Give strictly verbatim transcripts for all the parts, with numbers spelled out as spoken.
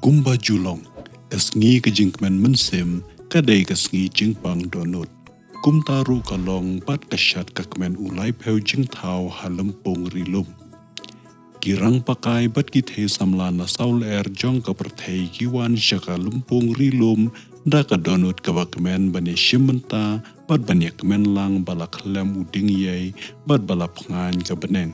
Kumba ju long, ka sngi ka jingkmen mynsiem ka dei ka sngi jingpang dohnud. Kumta ruh ka long bad ka shad ka kmen u laiphew jingthaw ha Lympung Ri Lum. Ki rangpakai bad ki thei samla na saw lyer jong ka pyrthei ki wan sha ka Lympung Ri Lum da ka dohnud kaba kmen ban ïashim bynta bad ban ïakmen lang ba la khlem u ding ïai bad ba la phngaiñ ka bneng.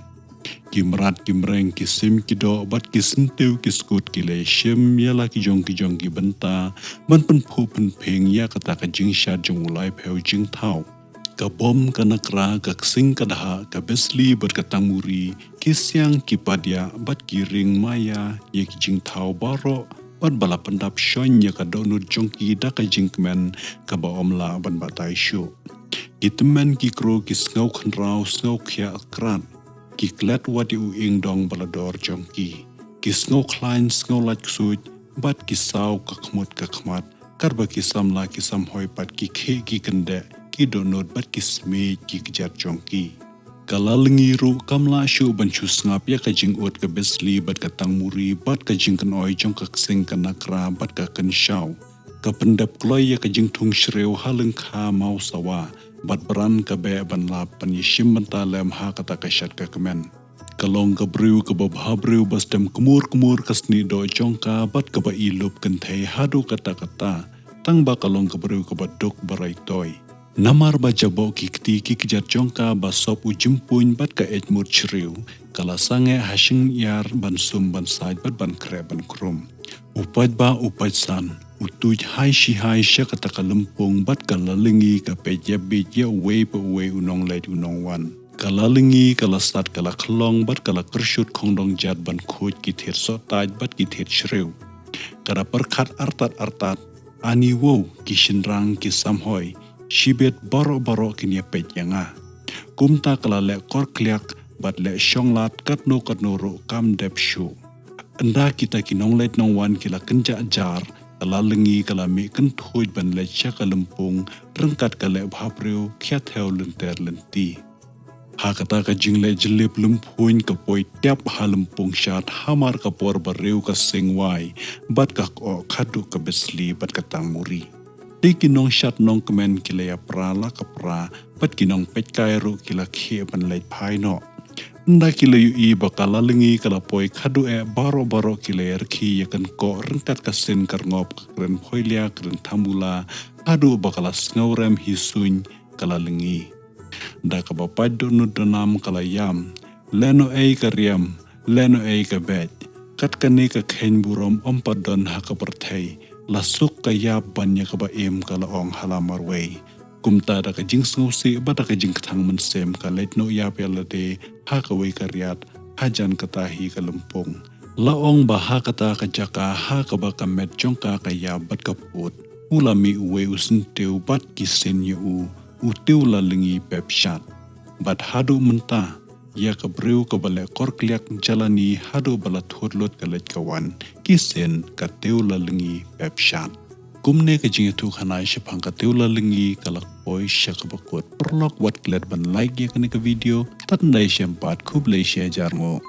Ki mrad ki mreng, ki sim ki doh bad ki syntiew ki skud ki la ïashim ïa la ki jong ki jong ki bynta ban pynphuh pynphieng ïa kata ka jingshad jong u laiphew jingthaw. Ka bom, ka nakra, ka ksing ka dha, ka besli bad ka tangmuri, ki siang, ki padiah bad ki ring maïa ïa ki jingthaw baroh bad ba la pyndap shoiñ ïa ka dohnud jong ki da ka jingkmen kaba ym lah ban batai shuh. Ki tymmen ki kro ki sngew khynraw sngew khiah krat, ki klet wat ïa u ing dong ba la dor jong ki. Ki sngew khlaiñ sngew lait ksuid bad ki saw ka khmut ka khmat, katba ki samla ki samhoi pat ki khih ki kyndeh, ki dohnud bad ki smit ki kjat jong ki. Ka Lalyngi ruh kam lah shuh ban shu sngap ïa ka jingud ka besli bad ka tangmuri bad ka jingkynoi jong ka ksing ka nakra bad ka kynshaw. Ka pyndep kloi ïa ka jingthung shriew ha lyngkha maw sawa bad bran ka beh ban lap ban ïashim bynta lem ha kata ka shad ka kmen. Ka long ka briew kaba bhabriew ba stem kmur kmur ka snieh doh jong ka bad kaba i lup kynthei haduh katta katta, tang ba ka long ka briew kaba duk ba rai toi. Namar ba jaboh ki kti ki kjat jong ka ba sop u jympuiñ bad ka eit mut shriew, ka la sangeh ha shyngiar ban sum ban sait bad ban khreh ban krum. U paidbah u paidsan, u tuid hai shi hai sha kata ka lympung bad ka Lalyngi ka peit ïa bit ïa uwei pa uwei u nongleit u nongwan. Ka Lalyngi ka la sat ka la khlong bad ka la kyrshut khongdong jat ban khuid ki thied sohtait bad ki thied shriew. Ka la pyrkhat artat artat, ani wow ki shynrang ki samhoi, shibit baroh baroh kin ïa peit ïa nga. Kumta ka la leh kor kliak bad leh shonglat katno katno ruh kam dep shuh. Ynda kita ki nongleit nongwan ki la kynjah jar, ka Lalyngi ka la mih kynthuid ban leit sha ka lympung ryngkat ka leh bhabriew khia thew lynter lynti. Ha kata ka jingleh jyllip lymphuiñ ka poi tiap ha lympung shad hamar ka por ba riew ka sing wai bad ka k'oh khatduh ka besli bad ka tangmuri. Te ki nongshad nongkmen ki la ïapra la ka pra bad ki nongpeitkai ruh ki la khih ban leit phai noh. Ynda ki la ïohi ba ka Lalyngi ka la poi khatduh eh baroh baroh ki la ïarkhie ïa ka kynkoh ryngkat ka sien ka rngop ka kren phoilia kren thamula haduh ba ka la sngewrem hi suiñ ka Lalyngi. Da kaba pait dohnud donam ka la ïam, lehnohei ka riam, lehnohei ka beit. Kat kane ka kheiñ burom ym pat don ha ka pyrthei, la suk ka ïap ban ïa kaba im ka la ong ha la marwei. Kumta da ka jingsngewsih bad da ka jingkthang mynsiem ka leit noh ïap ïa lade ha kawei ka riat hajan kata hi ka lympung. La ong ba ha kata ka jaka ha kaba ka met jong ka ka ïap bad ka pud, u la mih uwei u syntiew bad ki sien ïa u, u tiew Lalyngi pep shad. Bad haduh mynta, ïa ka briew kaba leh kor kliak jalani haduh ba la thut lut ka leit ka wan, ki sien ka tiew Lalyngi pep shad. Kumne ka jingïathuhkhana shaphang ka tiew Lalyngi ka la poi sha kaba kut. Paralok wat klet ban like ïa kane ka video, tad ynda shem pat, khublei shihajar nguh.